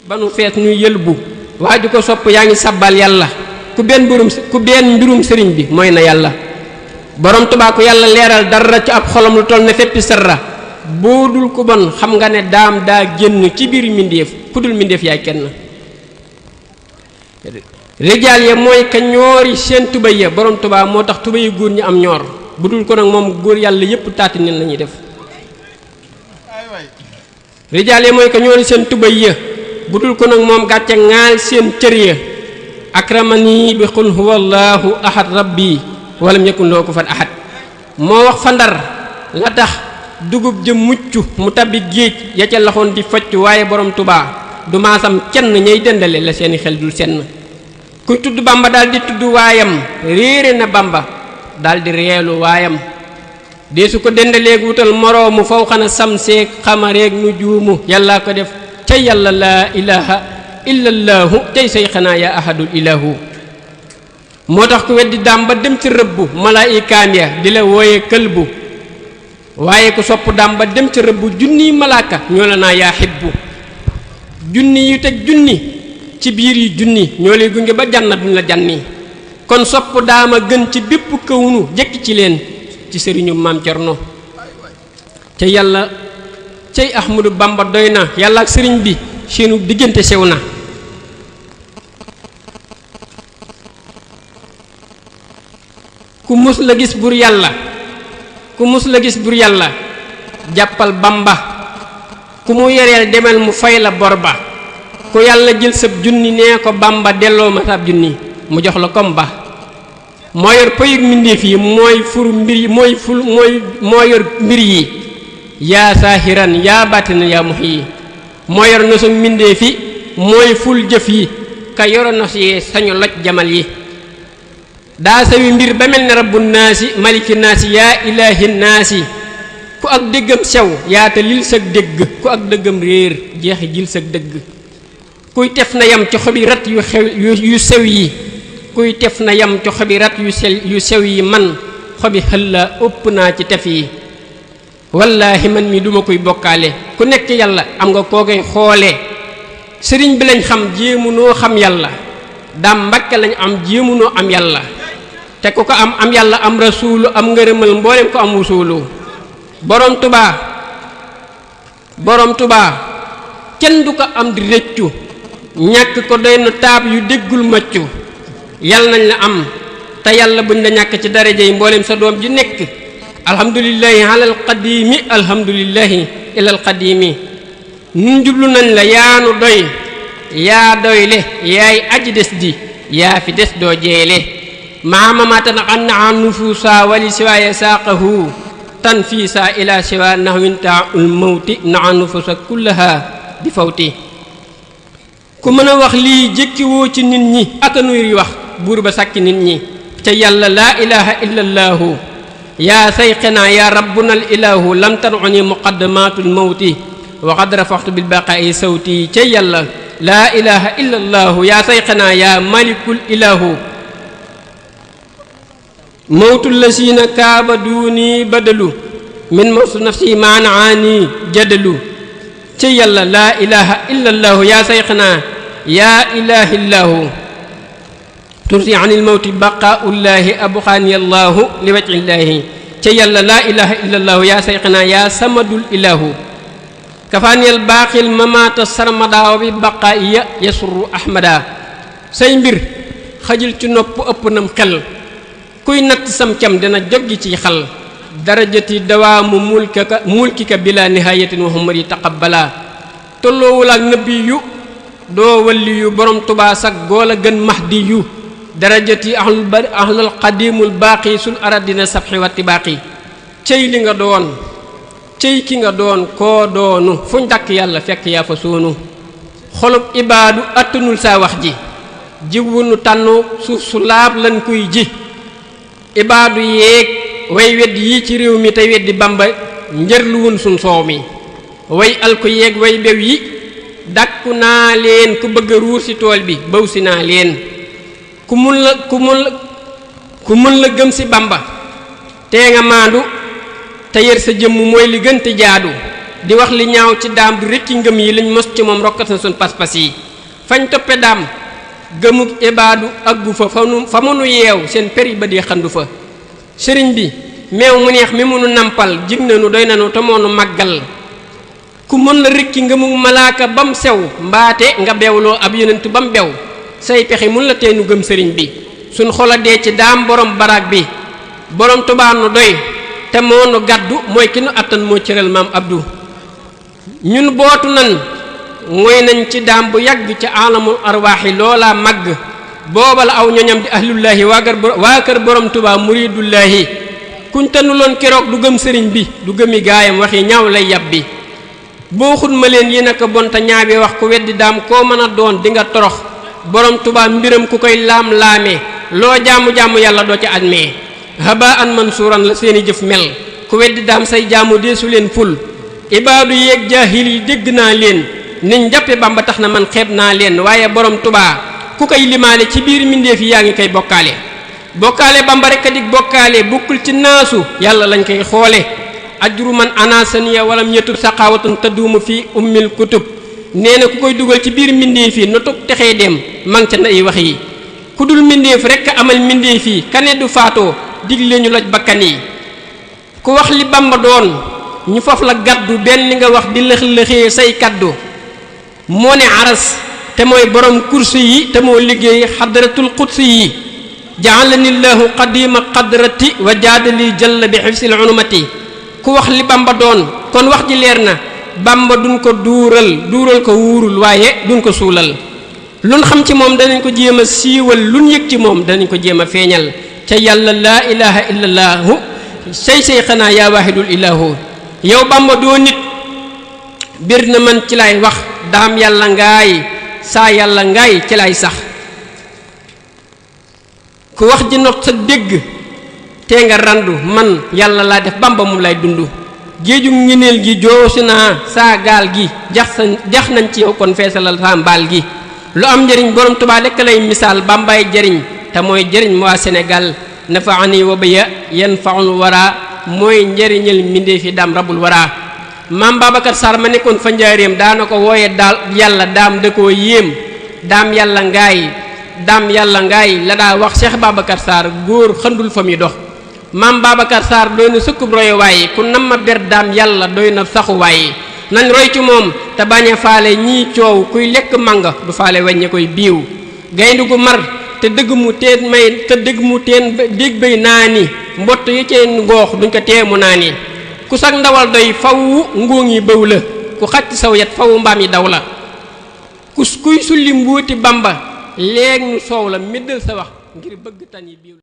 ba nu fees ñuy yëlbu waa ju ko sopp yaa ngi sabbal yàlla ku benn mbirum sëriñ bi mooy na yàlla borom Tuubaa ku yàlla leeral dara ci ab xolam lu toll ne feppi sarra boo dul ko bon xam nga ne daam daa génn ci biir mbindéef ku dul mbindéef yaay kenn rijaal ya mooy ka ñoori seen tubay ya borom Tuubaa moo tax tubay yu góor ñi am ñoor bu dul ko nag moom góor yàlla yépp taati nen lañuy def rijaal ya mooy ka ñoori seen tubay ya bu dul ko nag moom gàcce ŋaal seen cër ya akramani bi qul huwallahu ahad rabbi walam yakun lahu kufuwan ahad moo wax fa Ndar la tax dugub ja mucc mu tabbi géej ya ca laxoon di focc waaye borom Tuubaa du maasam kenn ñay dendale la seeni xel dul senn kuy tudd Bamba daal di tudd waayam réere na Bamba daal di reelu waayam deesu ko dendaleeg wutal moroomu faw xana samseeg xamareeg nu juumu yàllaa ko def cay yàlla laa ilaha illallahu tey say xanaa yaa ahadul ilahu moo tax ku weddi daam ba dem ci rëbbu malaayikaam ya di la wooye këlbu waaye ku sopp daam ba dem ci rëbbu junniy malaaka ñoo la naa yaa xibbu junni yu teg junni ci biir yi junni ñoo lay gunge ba janna duñ la janni kon sopp daama gën ci bépp kawnu jekki ci leen ci sëriñu maam Cerno ca yàlla cey Ahmadu Bamba doy na yàlla ak sëriñ bi seenu diggante sew na ku mus la gis bur yàlla jàppal Bamba ku mu yoreel demel mu fay la bor ba ku yàlla jël sab junni nee ko Bamba delloo ma sab junni mu jox la kom ba moo yor payug mbindéef yi mooy fur mbir yi moo yor mbir yi yaa saahiran yaa batinan yaa muhyi moo yor nosu mbindéef yi mooy ful jëf yi ka yoro nos yi sañu loj jamal yi daa sawi mbir ba mel ne rabbu naasi maliki naasi yaa ilaahi naasi ku ak déggam sew yaata lil sag dégg ku ak dëggam réer jeexi jil sag dëgg kuy tef na yam ci xobi rat yu sew yi kuy tef na yam ci xobi rat yu sew yi man xobi xëlla ëpp naa ci tef yi wallaahi man mi duma koy bokkaale ku nekk yàlla am nga koo koy xoolee sëriñ bi lañ xam jéemu noo xam yàlla daam Mbàkke lañ am jéemu noo am yàlla te ku ko am yàlla am rasuulu am ngërëmal mboolem ko am wusuulu borom Tuubaa kenn du ko am di rëccu ñàkk ko doy na taab yu déggul maccu yàlla nañ la am te yàlla buñ la ñàkk ci daraja yi mboolem sa doom ji nekk alhamdulillahi alal qadimi alhamdulillahi ilal qadimi nun jublu nañ la yaanu doy yaa doyle yaay aji des di yaa fi des doo jeele maamamatan qanna nufusa wali siwaaya saaqahu tan fii saa ila siwa nahwin ta'ul mawti na nufusa kullaha di fawti ku mën a wax lii jékkiwoo ci nit ñi aka nuy wax buur ba sàkki nit ñi ca yàlla laa ilaha illallahu yaa sayxinaa yaa rabbuna al ilahu lam tan'uni muqaddamatul mawti wa qad rafaxtu bil baqaa'i sawti ca yàlla laa ilaha illallahu yaa sayxinaa yaa malikul ilahu mawtul lasiina kaaba duuni badalu min mawtu nafsi maanaani jadalu ci yàlla laa ilaha illallahu yaa sayxinaa yaa ilahillahu tursi anil mawti baqaullaahi abxaaniyallahu li wajhillaahi ci yàlla laa ilaha illallahu yaa sayxinaa yaa samadul ilahu kafaaniyal baaqil mamaata sarmada wa bi baqaaiya yasurru ahmada say mbir xajil ci nopp ëpp nam xel kuy natt sam cam dina joggi ci xal darajati dawaamu mulkika bila nihayatin wa humri taqabbala tolloowul ak nabi yu doo walli yu borom Tuubaa sag goola gën mahdi yu darajati ahlul qadimul baaqi sul aradina sabxi wa tibaaqi cey li nga doon cey ki nga doon koo doonu fuñ dakk yàlla fekk yaa fa soonu xolub ibaadu attanul saa wax ji jiwunu tànnu suuf su laab lan koy ji ibaadu yeeg way weddi yi ci réew mi tey weddi Bamba njërluwun suñ soow mi way alko yeeg way bew yi dàkku naa leen ku bëgg a ruur ci tool bi baw si naa leen ku mun la gëm ci Bamba tee nga maandu te yër sa jëmm mooy li gën te jaadu di wax li ñaaw ci daam du rekki ngëm yi liñ mos ci moom rokkat na suñ pas-pas yi fañ toppe daam gëmuk ibaadu aggu fa mu nu yeew seen peri ba di xandu fa sëriñ bi meew mu neex mi mu nu nampal jig nanu doy nanu te moo nu màggal ku mën la rekki ngëmuk malaaka bam sew mbaate nga bewloo ab yonent bam bew say pexe mun la teenu gëm sëriñ bi suñ xola dee ci daam borom baraag bi borom Tuubaa nu doy te moo nu gàddu mooy ki nu attan moo cëral maam Abdou ñun bootu nan mooy nañ ci daam bu yàgg ci alamul arwaaxi loola màgg booba la aw ñoñam di ahlullaahi waa kër borom Tuubaa muridullaahi kuñ tanuloon keroog du gëm sëriñ bi du gëmi gaayam waxi ñaaw lay yab bi boo xut ma leen yi naka bonta ñaabi wax ku weddi daam koo mën a doon di nga torox borom Tuubaa mbiram ku koy laam-laamee loo jaamu-jaamu yàlla doo ca admee haba an mansuuran la seeni jëf mel ku weddi daam say jaamu deesu leen ful ibaadu yeeg jaahil yi dégg naa leen niñ jàppe Bamba tax na man xeeb naa leen waaye borom Tuubaa ku koy limaale ci biir mbindéef yi yaa ngi koy bokkaale Bamba rek a dig bokkaale bokkul ci naasu yàlla lañ koy xoole ajru man anasaniya walam yetub saqawatun taduumu fi ummil kutub nee na ku koy dugal ci biir mbindéef yi notug texee dem mang ca na ay wax yi ku dul mbindéef rek amal mbindéef yi kane du faatoo digle ñu loj bakkan yi ku wax li Bamba doon ñu faf la gàddu benn li nga wax di lëx-lëxee say kaddu moo ne aras te mooy borom kursi yi te moo liggéey xadratul qudsi yi ja'alanillahu qadima qadrati wa jaadali jalla bi xifsil unumati ku wax li Bamba doon kon wax ji leer na Bamba duñ ko duural ko wuurul waaye duñ ko suulal luñ xam ci moom danañ ko jéem a siiwal luñ yëg ci moom danañ ko jéem a feeñal ca yàlla laa ilaha illallahu say xanaa yaa waahidul ilaahu yow Bamba doo nit bir na man ci lay wax daam yàlla ngaay saa yàlla ngaay ci lay sax ku wax ji not sa dégg tee nga randu man yàlla laa def Bamba mu lay dund géeju ngeneel gi joosi naa saa gaal gi jax nañ ci yow kon feesalal saa mbaal gi lu am njëriñ borom Tuubaa lekk lay misaal Bambaay jëriñ te mooy jëriñ waa Sénégal nafaani wa biya yanfaul wara mooy njëriñal mbindee fi daam rabul wara maam Babacar Sarr ma nekkoon fa njaareem daana ko wooye daal yàlla daam da koo yéem daam yàlla ngaay la daa wax Cheikh Babacar Sarr góor xëndul fa muy dox maam Babacar Sarr doy na sëkkub royuwaay ku nam ma ber daam yàlla doy na saxuwaay nañ roy ci moom te bañ a faale ñii coow kuy lekk manga du faale weññe koy biiw gaynde gu mar te dëgg mu teen dégg bay naani mbott yi ceen ngoox duñ ko teemu naani ku sag ndawal doy faw ngóoŋ yi bëw la ku xacc saw yat faw mbaam yi daw la kuy sulli mbuuti Bamba léeg nu soow la méddal sa wax ngir bëgg tan yi biiw